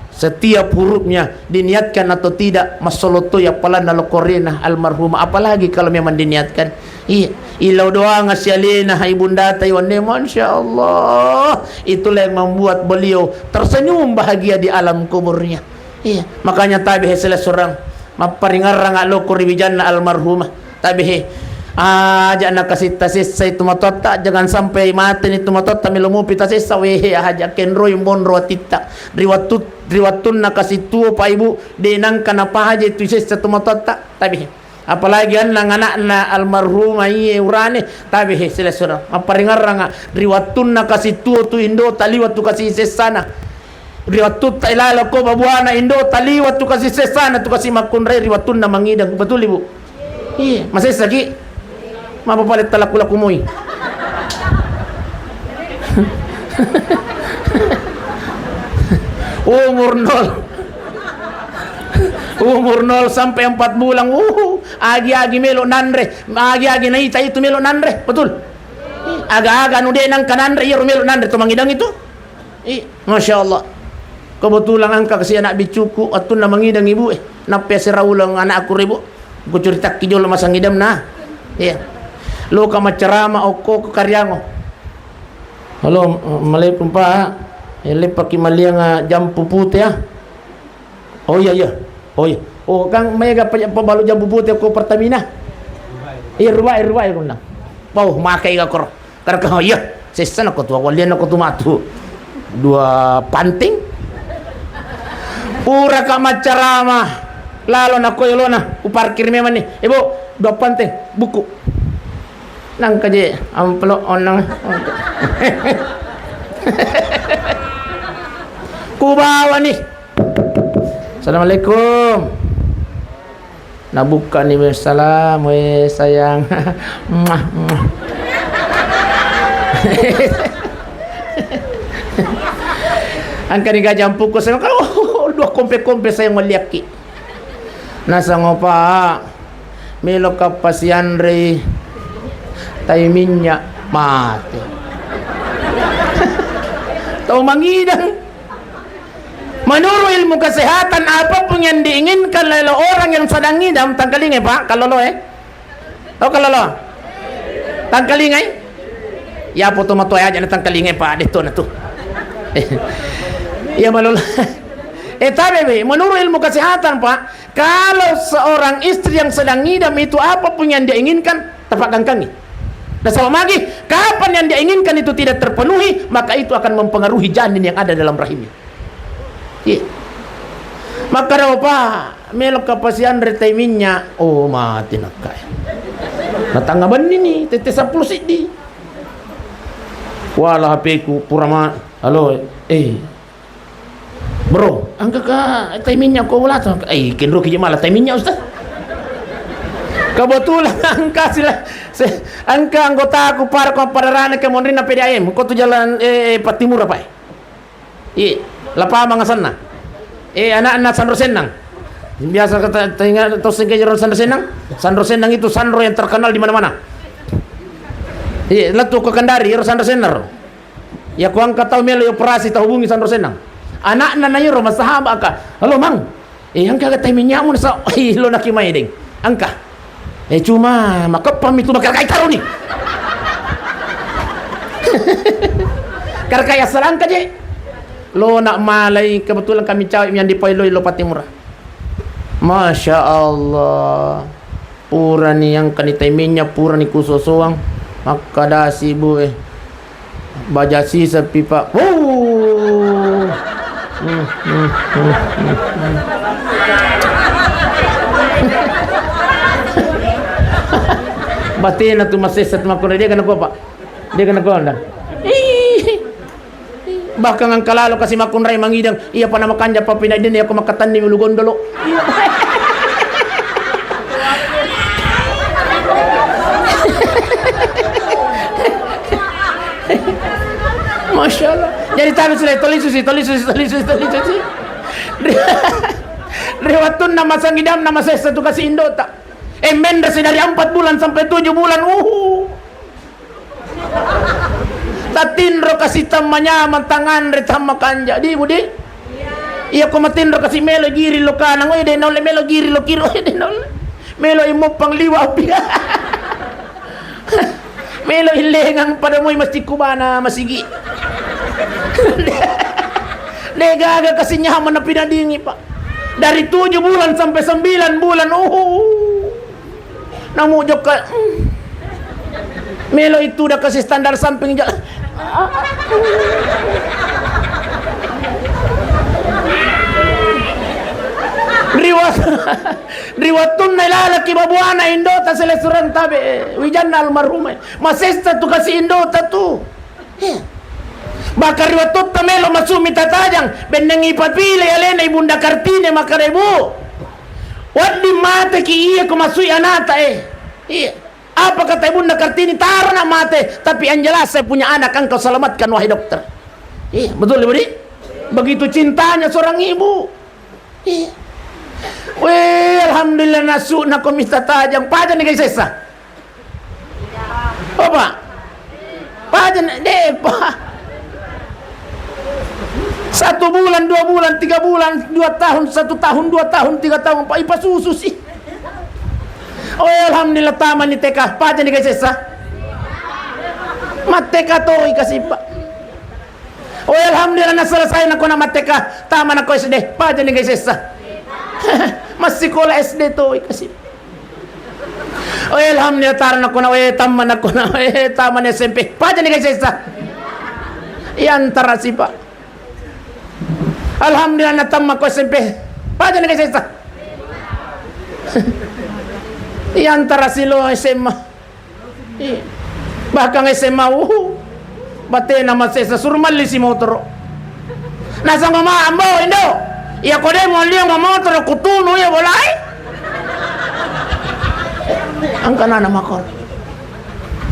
setiap hurufnya diniatkan atau tidak, massoloto ya palanna lokorena almarhumah, apalagi kalau memang diniatkan. Iya, ilau doang sialena hai bunda tai wanne, Masya Allah, itulah yang membuat beliau tersenyum bahagia di alam kuburnya. Iya, makanya tabe he sila surang mapparingarranga loko ri wijanna almarhumah. Tabe he. Aja nakasitta sessa itu matotta, jangan sampai mate ni tu matotta melo mupi tasessa, wehe, aja kenroi monro atitta. Ri wattu, ri wattunna kasittuo pa ibu, de nangka napaja itu sessa tu matotta. Tabe he. Apalagi annang anakna almarhumah iye urane, tabe he sila surang. Mapparingarranga ri wattunna kasittuo tu indo taliwa tu kasi sessana. Ri wattutta ilala ko babuana indo taliwa tu kasi sessana tu kasi makkunrai ri wattunna mangidang. Betul, Ibu? Iya, masessaki? Mapa pale talaku-laku moi? Umur nol. Umur nol sampai empat bulan. Uh, agi-agi melo nanre, agi-agi naita itu melo nanre. Betul? Aga-aga nu de nangka nanre, iyaro melo nanre to mangidang itu. I, Masya Allah. Kebetulan angka kasi anak bicuku, wattunna mangidang ibu, eh, nappa sera uleng anakku ribu. Ku curitakki jolo masang idem nah. Iya. Loka macerama okko ke Kariango. Halo, Assalamualaikum, Pak. Eh, leppaki maliang, ah, jampu pute, ah. Oh iya, iya. Oh iya. Oh, kan mega pa-, pabalu jambu pute ko Pertamina. Iya, rubai, rubai, kunna. Pau, makai ga koro. Karena, oh iya, sessa nako tu, walian nako tu matu. Dua panting. Pura ka maccarama. Lalo nako yolona, ku parkir memang ni. Ibu, Dua pante, buku. Nangka je amplop onnang. Kubawa ni. Assalamualaikum. Nabukkani, "Salam, we sayang." Muah, muah. Engkani gajah mpukku, sayang. Dua kompe-kompe, sayang, maliakki. Nasang opa, meloka pasianrei tai minyak, mate. Tau mangidang. Menurut ilmu kesehatan, apapun yang diinginkan oleh orang yang sedang ngidam, tangkalingai, Pak, kalau lo, eh. Oh, kalau lo. Tangkalingai? Ya, foto matoa aja na tangkalingai, Pak, deh tuh, nah, tuh. Ya, malu. Eh, tapi, Be, menurut ilmu kesehatan, Pak, kalau seorang istri yang sedang ngidam itu, apapun yang dia inginkan, tapagangkangi. Nasaba magi, kapan yang dia inginkan itu tidak terpenuhi, maka itu akan mempengaruhi janin yang ada dalam rahimnya. Iya. Makkada opa, meloka pasianre tai minyak. Oh, mati nakkae. Natangnga benni ni, tette seppulo siddi. Wala H P-ku, pura ma-, halo, eh. Bro, engka ka tai minyak ko wala to? Eh, kenro ki je mala tai minyak, Ustaz. Kebetulan engka sila, se-, engka anggotaku para ko padarana ke monrinna P D A M, ko tu jalan, eh, Pattimura, Pak. Iya, Lapamang asenna. Eh, anakna Sanro Sennang. Biasa kata, teringat tau sengke jero Sanro Sennang? Sanro Sennang itu Sanro yang terkenal di mana-mana. Iya, lettu ke Kendari, ero Sanro Sennang ro. Ya, ko engka tau melo operasi, tau hubungi Sanro Sennang. Anakna na ero masahaba ka. "Halo, Mang." "Eh, engka ga tai minyakmu?" Nasa, "Ih, lo naki mai deng." "Engka." "Eh, cuma makeppa mi tu makarkai taroni." Karkai asal engka je. Lo nak malai, kebetulan kami cawek yang di Pailoi lo Pattimura. Masya Allah. Purani engkani tai minyak, purani kusosoang. Makkadasi, Bu, eh. Baja siseng pi, Pak. Wuh. Hmm, hmm, hmm, hmm, hmm. Batena tu masessa tu makkunrai, de' ga nakua, Pak? De' ga nakua, nda? Ih. Bahkan engka lalo kasi makkunrai mangidang, iya pa namakanja pa pinadinna, iya ko makkatenni ulu gondolo. Masya Allah. Jadi tabe sila, toli susi, toli susi, toli susi, toli susi. Ri, ri wattunna masangidamna masessa tu kasi indota. E, menre si dari empat bulan sampai tujuh bulan. Uhu. Tatinro kasi tamma nyameng, tanganre tamma kanja. Di, Budi? Iya ko matinro kasi melo giri lo kanang, oi, de' naulle, melo giri lo kiri, oi, de' naulle. Melo i moppang liwa api. Melo i lengang pada moi masjid kubana masigi. De' gaga kasi nyameng napinadingi, Pak. Dari tujuh bulan sampai sembilan bulan, uhu. Namu jokka. Melo itu da kasi standar samping ja-, riwat, riwattunna ilalaki babuana indota selesureng tabe, wijanna almarhum. Masessa tu kasi indota tu. Iya. Bahkan ri wattutta melo masumi tatajang, bennengngi papile alena Ibunda Kartini makkada, "Ibu, wedding mateki iya ko masui anata e." Iya. Apa kata Ibunda Kartini? "Taro nak mate, tapi yang jelas saya punya anak, engkau selamatkan, wahai dokter." Iya, betul, Ibu, di? Begitu cintanya seorang ibu. Iya. Weh, alhamdulillah, nasu nako mita tajang. Paja ni, guys, sessa. Apa? Paja ni, de', Pak. Satu bulan, dua bulan, tiga bulan, dua tahun, satu tahun, dua tahun, tiga tahun, Pak, ipasusu si. Oh, alhamdulillah, tamani T K. Paja ni, guys, sessa. Matteka toi kasi, Pak. Oh, alhamdulillah, na selesai nako na matteka, tama nako S D. Paja ni, guys, sessa. Massikola S D toi kasi. Oh, alhamdulillah, tara nako na, eh, tama nako na, eh, tama ni S M P. Paja ni, guys, sessa. Iya, antara si, Pak. Alhamdulillah, na tama ko S M P. Paja ni, guys, sessa. Iya, antara silo S M A. Iya. Bahkan S M A, uh, batena masessa, suro melli si motoro. Nasaba ma, Ambo, Indo, iya ko de mualliang motoro, kutunu iya bolae. Engka nana makor.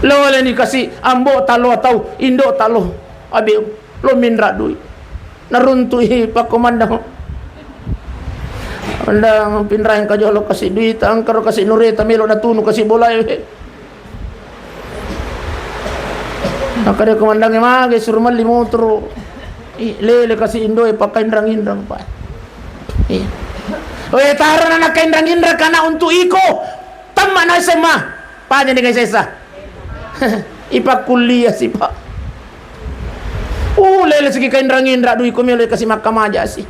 Lo leni kasi Ambo talo tau, Indo talo. Abi lo minra dui. Naruntu'i pakkomandang. Anda pinrang kajolo kasi duita, engkaro kasi nureta melo natunu kasi bolae. Makkeda komandangnge, mage suro melli motoro. Ih, lele kasi Indoe pakkainrang-inrang, Pak. Iya. Oe, tarona nakkainrang-inrang kana untuk iko. Tamma na S M A. Paja ni kai sesa. Ipakkuliah si, Pak. Uh, lele siki kainrang-inrang, dui ko melo kasi makkamaja si.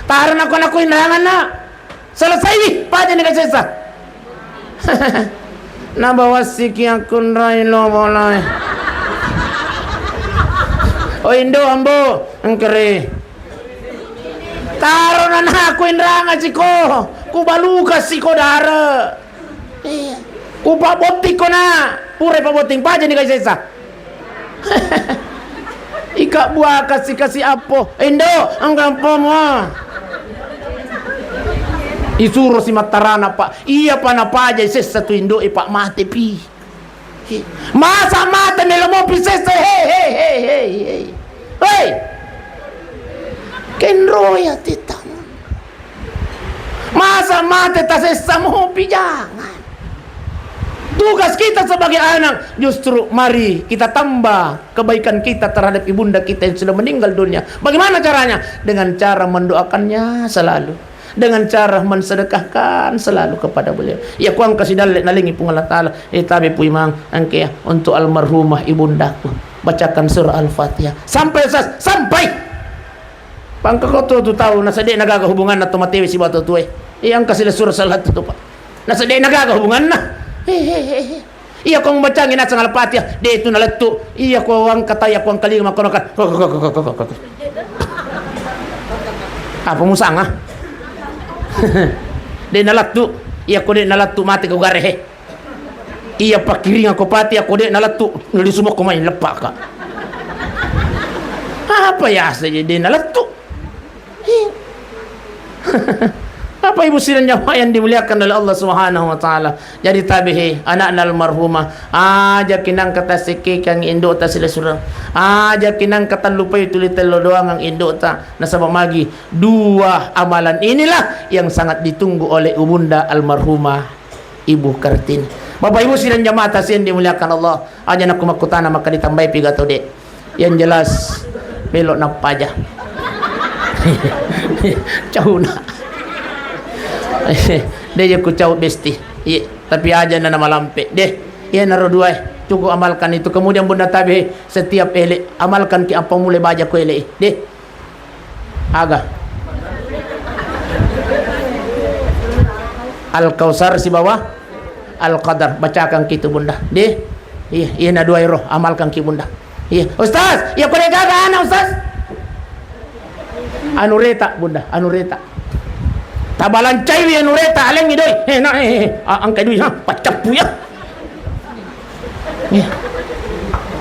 Tarona ko nakko inranganna. Selesai wi, paja ni kasessa. Nabawassiki akkunrai lo bolae. Oh, Indo, Ambo, engkere. Tarona nakko inranga siko, kubaluka siko dare. Iya. Kupabotting ko na, pura pabotting paja ni kasessa. Ika bua kasi-kasi appo. Indo, engka appomu. Isuro si mattarana, Pak. Iya pa napaja sessa tu Indo e, Pak, mate pi. Masa mate melo mopi sessa, hei, hei, hei, hei, hei. Hei. Kenro ya titang. Masa mate tasessa mopi, jangan. Tugas kita sebagai anak justru mari kita tambah kebaikan kita terhadap ibunda kita yang sudah meninggal dunia. Bagaimana caranya? Dengan cara mendoakannya selalu. Dengan cara mensedekahkan selalu kepada beliau. Ya, kuang kasih dalle nalingi Puang Allah Ta'ala. Eh, tabe puimang, engke ya, untuk almarhumah ibundaku. Bacakan surah Al-Fatihah. Sampai, Ustaz, sampai. Pangka ko tu, tu tau, nasa de nagaga hubunganna to matewe sibawa to tue. Iya engka sila surah salah tu, Pak. Nasa de nagaga hubunganna. He, he, he, he. Iya ko membacangi nasang Al-Fatihah, de tu nalettu. Iya ko angkata, iya ko angkalinga makkono kan. Apa musanga? De nalettu. Iya ko de nalettu mate ko gare he. Iya pakkiringa ko pati, ako de nalettu, nalisumokko mai leppaka. Apa ya saja de nalettu. Hi. Apa ibu sidang jamaah yang dimuliakan oleh Allah Subhanahu wa Ta'ala? Jadi tabe he, anakna almarhumah, aja kinang kata sekke kang indokta sila surang. Aja kinang kata lupai tuli tello doangang indokta. Nasaba magi dua amalan inilah yang sangat ditunggu oleh ibunda almarhumah Ibu Kartini. Bapak Ibu sidang jamaah tasien dimuliakan Allah, aja nakku makkutana maka ditambai piga tau de. Yang jelas melo nappaja. Cauna. De je ku cau besti. Iya, tapi aja nana malampe. De, iya naro dua. Cukup amalkan itu. Kemudian bunda tabe setiap ele amalkan ki apa mulai baja ku ele. De. Aga? Al-Kautsar sibawa Al-Qadar. Bacakan ki tu, Bunda. De? Iya, iya na dua ero, amalkan ki, Bunda. Iya, Ustaz, iya ko de gaga ana, Ustaz. Anureta, Bunda, anureta. Tabalancaiwi anureta, alengi doi. Eh, na, eh, eh, eh. Ah, angkai dui, ha, paccappu ya. Iya.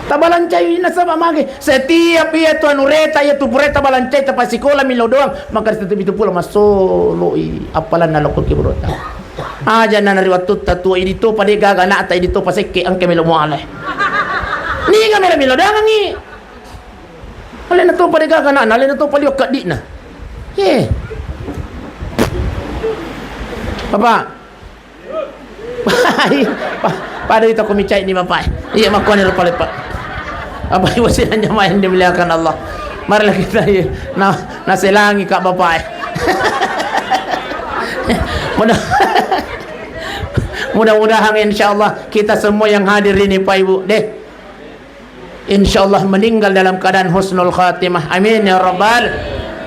Tabalancai nasaba mage. Setiap iya tu anureta, iya tu pureta balancai tapasikola milo doang, maka tetep itu pula massoloi appalanna lokko kiburota. Aja na nari wattutta tuo idi to pade gaga anakta idi to pasekke engka melo muale. Niga melo milo doangi. Alena to pade gaga anakna, alena to paliwa kaddi'na. Ye. Bapak, Pa-, pada itu aku micai ni bapak. Iya, makkuani rupa lepa. Bapak Ibu sidang jamaah yang dimuliakan Allah. Marilah kita, iya. Nah, naselangi kak bapak. Mudah, mudah-mudahan insya Allah kita semua yang hadir ini Pak Ibu deh. Insya Allah meninggal dalam keadaan husnul khatimah. Amin ya rabbal.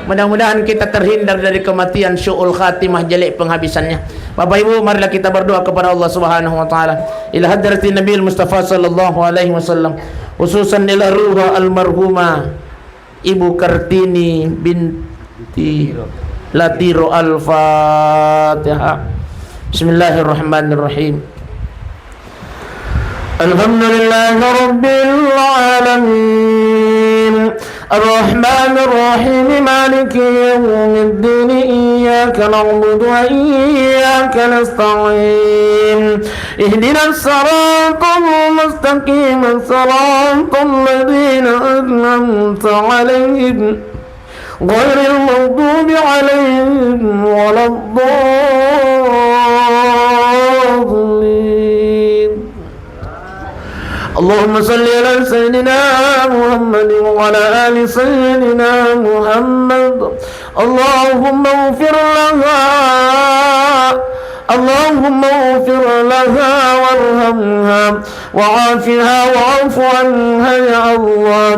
Mudah-mudahan kita terhindar dari kematian su'ul khatimah, jelek penghabisannya. Bapak Ibu, marilah kita berdoa kepada Allah Subhanahu wa taala. Ila hadratin Nabil Mustafa sallallahu alaihi wasallam. Khususan ila ruha almarhumah Ibu Kartini binti Latiro. Al-Fatihah. بسم الله الرحمن الرحيم. الحمد لله رب العالمين. الرحمن الرحيم. مالك يوم الدين. إياك نعبد وإياك نستعين. اهدنا الصراط المستقيم. صراط الذين أنعمت عليهم غير المغضوب عليهم ولا الضالين. اللهم صل على سيدنا محمد وعلى آل سيدنا محمد. اللهم اغفر لها، اللهم اغفر لها وارحمها وعافها واعف عنها يا الله.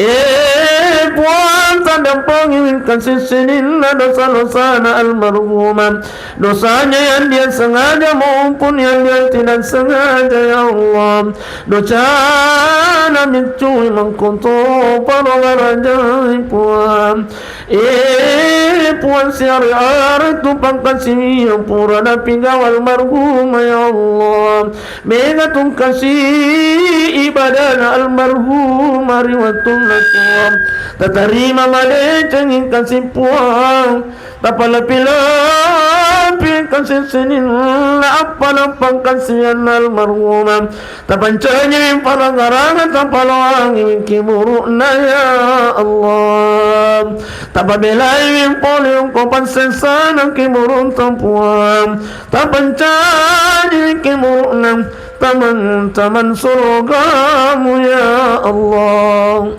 Eh, Puang, taddampengi wingkasing sininna dosa-dosana almarhumah. Dosanya yang dia sengaja maupun yang dia tidak sengaja, ya Allah. Dosana miccui mangkoto paro garajai, Puang. Eh, Puang, siare-are tu pangkasiwiang pura napigawa almarhumah, ya Allah. Mega tungkasi ibadana almarhumah ri wettunna tuo. Tatarima madeceng kasi Puang. Tapalepi-lepi kasi sininna appa-, nappa kasiwianna almarhumah. Tapancajiwi paragaraga, tapaloangiwi kiburu'na, ya Allah. Tapabelaiwi pole okko passessana kiburu'ta Puang. Tapancaji kiburu'na taman-taman surgamu, ya Allah.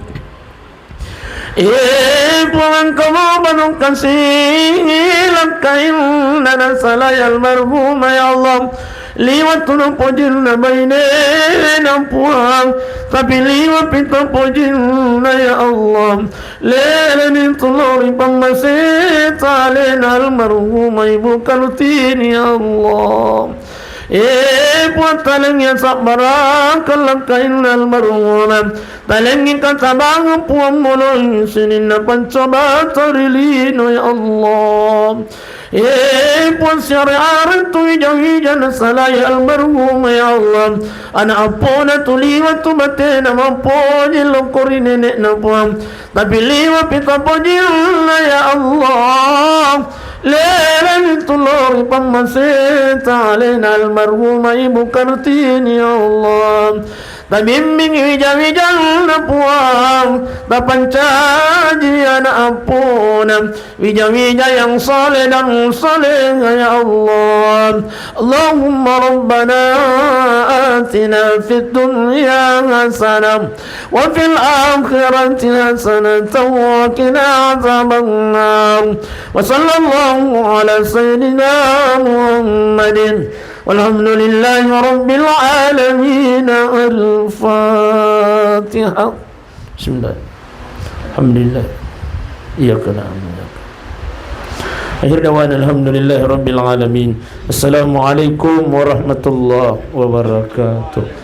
Eh, Puang, engka mopa nukasihi lakkainna nasalai almarhumah, ya Allah. Liwa tu napojinna bainena, Puang, tapi liwa pi tapojinna, ya Allah. Leleni tulo ri pammaseta alena almarhumah Ibu Kartini, ya Allah. Eh, Puang, talengngi sabbarakeng lakkainna almarhumah. Talengngi katabangeng, Puang, moloi sininna pancobata ri lino, ya Allah. Eh, Puang, siare-are tu wija-wija nasalai almarhumah, ya Allah. Ana appona tu liwa tu batena mappoji lokko ri nenekna, Puang. Tapi liwa pi tapojinna, ya Allah. Leleni tulo ri pammaseta alena almarhumah Ibu Kartini, ya Allah. Tabimbingi wija-wijanna, Puang. Tapancaji ana appona wija-wija yang saleh dan saleha, ya Allah. اللهم ربنا آتنا في الدنيا حسنة وفي الآخرة حسنة وقنا عذاب النار. وصلى الله على سيدنا محمد والحمد لله رب العالمين. الفاتحة. بسم الله. الحمد لله. إياك نعبد وإياك. آخر دعوانا الحمد لله رب العالمين. السلام عليكم ورحمة الله وبركاته.